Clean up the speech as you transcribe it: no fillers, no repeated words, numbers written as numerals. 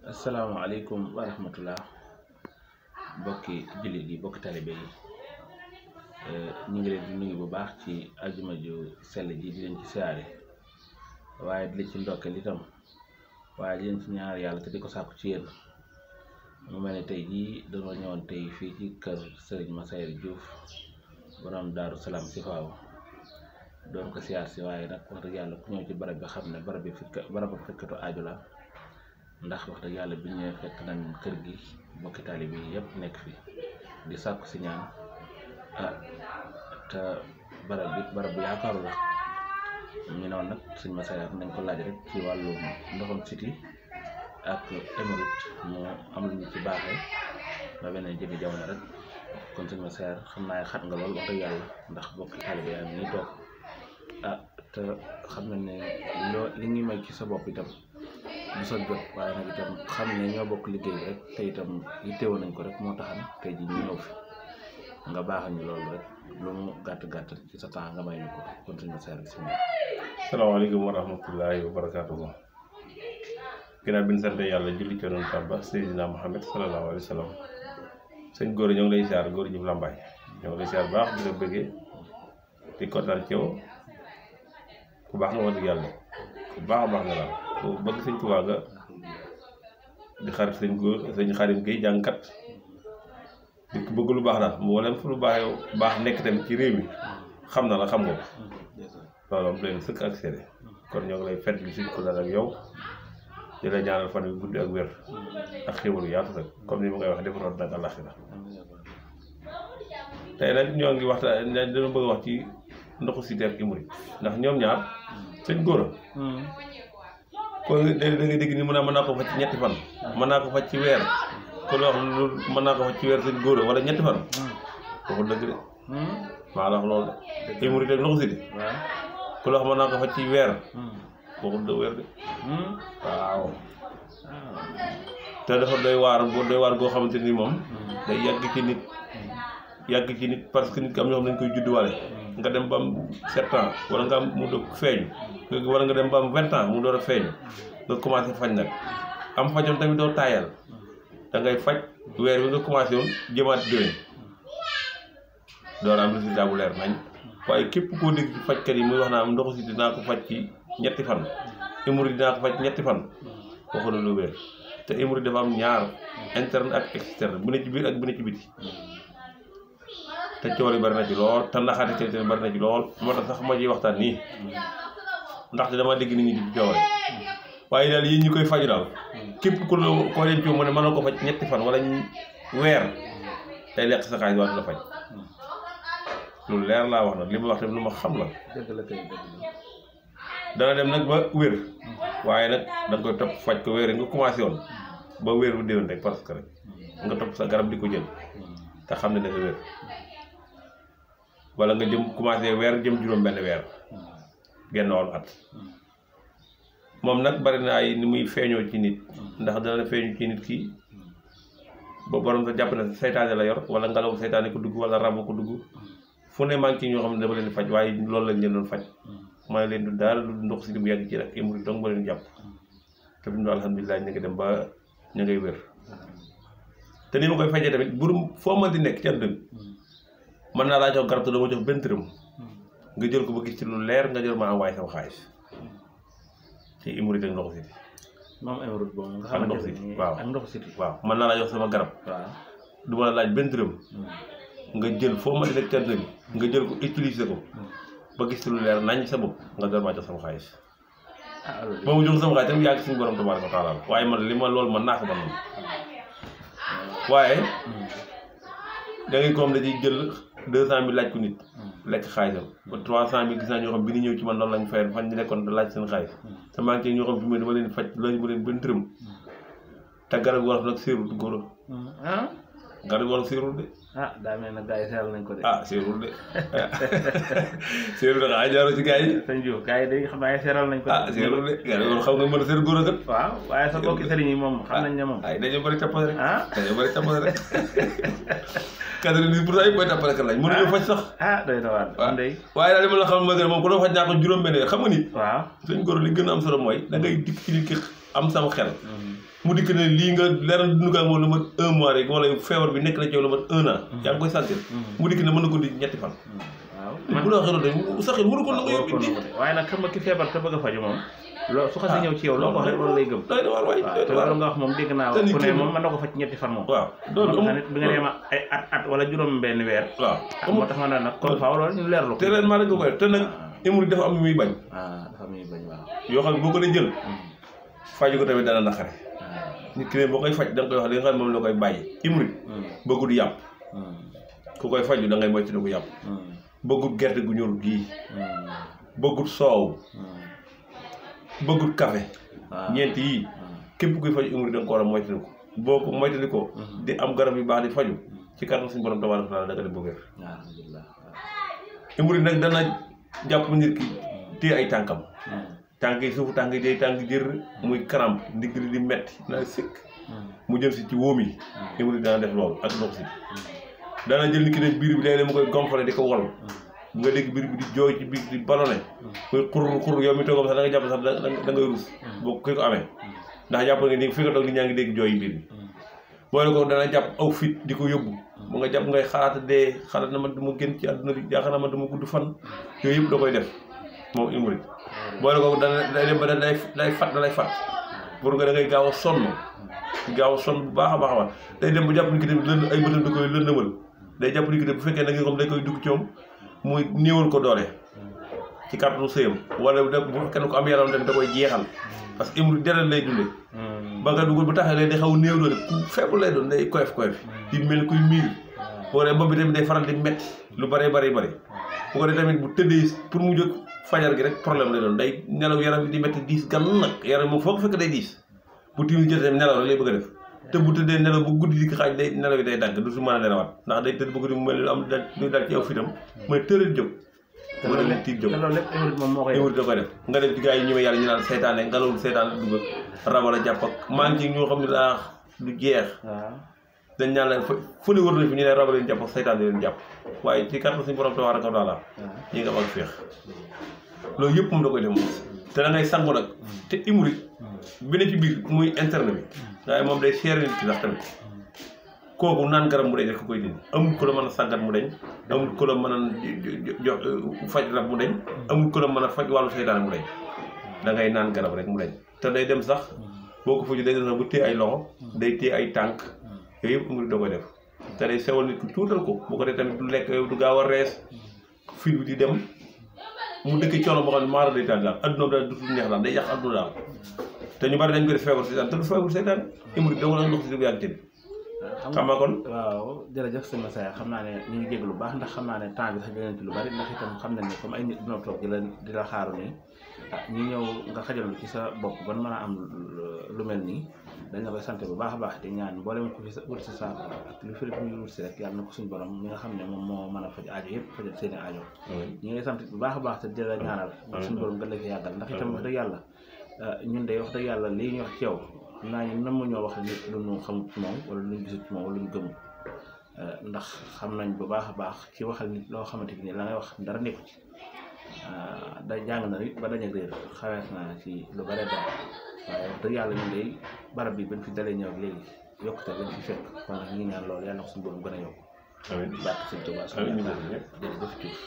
Assalamualaikum warahmatullah bokki jullit yi bokki talibé yi ñi ngi leen di nuyu bu baax ci aljuma ju sell ji di leen ci siyaare waaye di ci ndokkeel itam waaye di leen ci ñaar yàlla te di ko sàkku ci yéen mu mel ne tey jii dañoo ñëwoon tey fii ci kër Serigne Massayer Diouf borom Daaru Salaam si faaw doon ko siyaar si waaye nag wax dëgg yàlla ku ñëw ci barab bi xam ne barab bi fekkatu aaju la ndax wax dëgg yàlla bi ñu fekk nañ kër gi bokki taalibe yi yëpp nekk fi di sàkku si ñaan te barab bu yaakaaru la ñu noonu nag Serigne Massayer nañ ko laaj rek ci wàllu ndoxam siti ak émorite mu am lu ñu ci baaxee ba beneen jëmi jamono rek kon Serigne Massayer xam naa xat nga lool wax dëgg yàlla ndax bokki taalibe yaa ngi toog te xam nañ ne li ñuy may ci sa bopp itam du sa jot waaye nag itam xam ne ñoo bokk liggéey rek te itam yittewoo nañ ko rek moo taxan tey ji ñu ñëw fi nga baaxal ñu loolu rek lu mu gàtt ci sa temps nga may ñu ko kon Serigne Massayer bismillah. Assalamualaikum warahmatullahi wabarakatuh. Ginnaaw bi ñu sant yàlla julli ci Yonent ba Seydina Muhammad sallallahu alayhi wa sallam sëñ góor ñoo ngi lay siyaar góor ji Lambaay ñoo ngi lay siyaar baax di la bëggee di kontaan ci yow ku baax nga wax dëgg yàlla ku baax a baax nga daal ku bëgg sëñ Tuubaa nga di xarit sëñ góor sëñ Xaadim Géey jàngkat di ko bëgg lu baax daal mboolem fu lu baax yow baax nekk tamit ci réew mi xam na la xam nga ko loolu am leen sëkk ak seede kon ñoo ngi lay fedd li suñ ko daal ak yow di la ñaanal fan yu guddi ak wér ak xéwal yu yaatu rek comme ni ma ngay wax defaroon nag àllaxira tey nag ñoo ngi waxtaan dina bëgg a wax ci ndoxu siti ak émorite ndax ñoom ñaar sëñ góor a kon da ngay dégg ni mën naa ko faj ci ñetti fan mën naa ko faj ci weer kon wax lu mën naa ko faj ci weer sëñ góor a wala ñetti fan waxul dëgg de maa la wax loolu de émorite ak ndoxu siti ku la wax mën naa ko faj ci weer waxul dëgg weer de waaw te dafa doy waar goo xamante ni moom day yàgg ci nit parce que nit ki am ñoo xam dañ koy judduwaale nga dem ba am 7 ans wala nga am mu doog feeñu wala nga dem ba am 20 ans mu door a feeñu nga commencé faj nag am fajam tamit doo taayal da ngay faj weer wi nga commencé woon jëmaat déwén door am résultat bu leer nañ waaye képp koo dégg ci fajkat yi muy wax naa am ndoxu siti dinaa ko faj ci ñetti fan émorite dinaa ko faj ñetti fan waxu la lu wér te émorite dafa am ñaar interne ak externe bu ne ci biir ak bu ne ci biti te coor yi bari na ci lool te naxaate ci bari na ci lool moo tax sax ma ji waxtaan nii ndaxte dama dégg nit ñi di coore waaye daal yéen ñi koy faju daal képp ku la koo leen coow mu ne mën na ko faj ñetti fan wala weer day lekk sa xaalis waatu la faj lu leer laa wax nag li ma wax tamit lu ma xam la dana dem nag ba wér waaye nag da nga koy topp faj ko wér nga commencé woon ba wér bu déwén rek parce que rek nga topp sa garab di ko jël te xam ne da nga wér wala nga jëm commencé weer jëm juróom benn weer genn wàllu at moom nag bari na ay ni muy feeñoo ci nit ndax dana feeñu ci nit ki ba borom sa jàpp na seytaane la yor wala ngelaw seytaane ko dugg wala rab ko dugg fu ne maa ngi ci ñoo xam ne dama leen di faj waaye loolu lañ leen doon faj maa ngi leen du daal lu ndox si bu yàgg ci rek émorite dong ba leen jàpp te fi mu ne alhamdulilah ñu ngi dem ba ñu ngay wér te ni ma koy fajee tamit burum foo mën di nekk ci àdduna bi mën naa laa jox garab te doo ma jox benn dërëm nga jël ko ba gis ci lu leer nga jël ma envoyé sama xaalis ci émorite ak ndoxu siti moom émorite boobu nga ak ndoxu siti waaw ak ndoxu siti waaw mën naa laa jox sama garab du ma la laaj benn dërëm nga jël foo mën di nekk ci àdduna bi nga jël ko utiliser ko ba gis ci lu leer nañ sa bopp nga door maa jox sama xaalis ba mu jox sama xaalis tamit yàgg suñu borom tabaaraka wa taala waaye man li ma loolu man naa ko man waaye da ngay ko xam ne dañuy jël 200 000 laaj ko nit lekk xaalisam ba 300 000 gis naa ñoo xam bi ñu ñëw ci man loolu lañ fayal fan ñu nekkoon da laaj seen xaalis te maa ngi ñoo xam fi mu ne dama leen faj lañu ma leen benn dërëm te garab wolof nag séerul góor garab wolof séerul de daa mel ne gars yi seeral nañ ko de séerul de séerul de ay jaaro ci gars yi sëñ Diouf gars yi day xam ne seeral nañ ko séerul de garab wolof xam nga mën a séer góor a kat waaw waaye sa bokki sëriñ yi moom xam nañ ne moom ay dañoo bëri tappale rek dañoo bëri tappale rek 90% yi booy tappale kat lañ mënuñu faj sax doy na waar waaye daal li ma la xam ma moom ku doon faj naa ko juróom benn weer xam nga nit waaw suñ góor li gën a am solo mooy da ngay dikk ci nit ki am sama xel mu dikk ne lii nga leeral dund ko ak moom lu mat 1 mois rek wala feebar bi nekk na ci yow lu mat 1 an yaa ngi koy sentir mu dikk ne mën na ko di ñetti fan waaw bu la waxee loolu sa xel mënu ko nangu yóbbu waaye nag xam nga ki feebar te bëgg a faju moom loolu su xasee ñëw ci yow loo ko wax rek loolu lay gëm doy na waar waay te loolu nga wax moom dégg naa wax ku ne moom mën na ko faj ñetti fan moom waaw loolu nit bi nga dem ay at wala juróom benn weer waaw moo tax ma ne nag kon faaw loolu ñu leerlu ko te leen maa rek nga koy te nag hémorroïde dafa am yu muy bañ dafa am yu muy bañ waaw yoo xam ne boo ko dee jël faju ko tamit dana naqare nit ki ne boo koy faj da nga koy wax li nga xam ne moom la koy bàyyi hémorroïde bëggul yàpp ku koy faju da ngay moytu ko yàpp bëggul gerte gu ñor gii bëggul soow bëggul café ñeent yii képp kuy faju hémorroïde da nga ko war a moytu ko boo ko moytu ko di am garab yu baax di faju ci kàttan suñu borom tabaaraka taala da nga dem bu wér hémorroïde nag dana jàpp nit ki téye ay tànkam tànk yi suufu tànk yi day tànk jër muy crampe ndigg li di metti naa sikk mu jëm si ci wóom yi hémorroïde dana def loolu ak ndox si dana jël nit ki ne biir bi léeg-léeg mu koy gonfale di ko wol nga dégg biir bi di jooy ci biir di ballonné muy xur yow mi toogam sax da nga jàpp sax da ngay rus boo ki ko amee ndax jàpp nga ni fi nga toog nit ñaa ngi dégg jooy biir bi boole ko dana jàpp aw fit di ko yóbbu mu nga jàpp ngay xalaat dee xalaat na ma dama génn ci àdduna bi yaakaar na ma dama gudd fan yooyu yëpp da koy def moom hémorroïde boole ko day dem ba day fat pour nga da ngay gaaw a sonn bu baax a baax day dem ba jàpp ni ki tamit lënd ay bëtam da koy lëndëmal day jàpp ni ki bu fekkee da nga xam day koy dugg ci moom muy néewal ko doole ci kàttanu sëyam wala bu fekkee ne ko am yaram tamit da koy jeexal parce que hémorroïde deret lay dundee ba nga dugg bu taxee lay day xaw a néew doole ku faible lay doon day koyof di mel kuy miir boo dee bopp bi tamit day faral di metti lu bari bu ko dee tamit bu tëddee pour mu jóg fajar gi rek problème lay doon day nelaw yaram bi di metti diis gan nag yaram moom foo ko fekk day diis bu timis jotee tamit nelaw rek lay bëgg a def te bu tëddee nelaw bu guddi di xaaj day nelaw yi day dagg du su mën a nelawaat ndax day tëdd bu guddi mu mel lu am lu dal ci aw fitam mooy tëral jóg mu ne leen tiit jóg hémorroïde da koy def nga dem ci gars yi ñëwee yàlla ñu naan seytaane ngalawul seytaane dugg ak rabal a jàpp ak maa ngi ci ñoo xam ne laa du jeex dañ ñaan leen fu ne wër na fi ñu ne rabal leen jàpp ak seytaane leen jàpp waaye ci kàttan suñu borom tabaaraka wa taala ñi nga am ak féex loolu yëpp moom da koy def moom te da ngay sangu nag te hémorroïde bi ne ci biir muy interne bi waaye moom day seere nit ki ndax tamit kooku naan garab mu deñ rek ko koy dindi amul ko la mën a sàngat mu deñ amul ko la mën a jox faj rab mu deñ amul ko la mën a faj wàllu seytaane mu deñ da ngay naan garab rek mu deñ te day dem sax boo ko faju day dem bu téye ay loxo day téye ay tànk yooyu yëpp hémorroïde da koy def te day sewal nit ki tuutal ko bu ko dee tamit du lekk du gaaw a rees fii bi di dem mu dëkk coono boo xam ne maara day tànn daal adduna daal du neex daal day yàq adduna daal te ñu bari dañ ko def feebar seytaan te du feebar seytaan hémorroïde dong la ndox si yàgg ci xam nga kon waaw jërëjëf sëñ Massaya xam naa ne ñu ngi jégg lu baax ndax xam naa ne temps bi sax dinañ ci lu bari ndax itam xam nañ ne comme ay nit dina toog di la xaaru ni ñu ñëw nga xajalu ci sa bopp ban mën a am lu mel nii dañ la koy sant bu baax a baax di ñaan mboolem ko fi sa wut si saafara ak lu fi ñu wut si rek yàlla na ko suñu borom mi nga xam ne moom moo mën a faj aajo yëpp fajal seeni aajo ñu ngi sant bu baax a baax te di la ñaanal suñu borom gën la fi yàggal ndax itam wax dëgg yàlla ñun de wax dëgg yàlla lii ñu wax ci yow naa ñu nam ñoo wax nit lu ñu xamut ci moom wala lu ñu gisut ci moom wala lu ñu gëmul ndax xam nañ bu baax a baax ci waxal nit loo xamante ni la ngay wax dara nekku ci da jàng na nit ba dañ ak réer xawees naa ci lu bare bare waaye wax dëgg yàlla ñun day barab bi bañ fi dalee ñëw ak léegi yokkute bañ fi fekk kon nag ñu ngi ñaan loolu yàlla na ko suñu borom gën a yokk amiin barke sëñ Tuubaa jërëjëf Diouf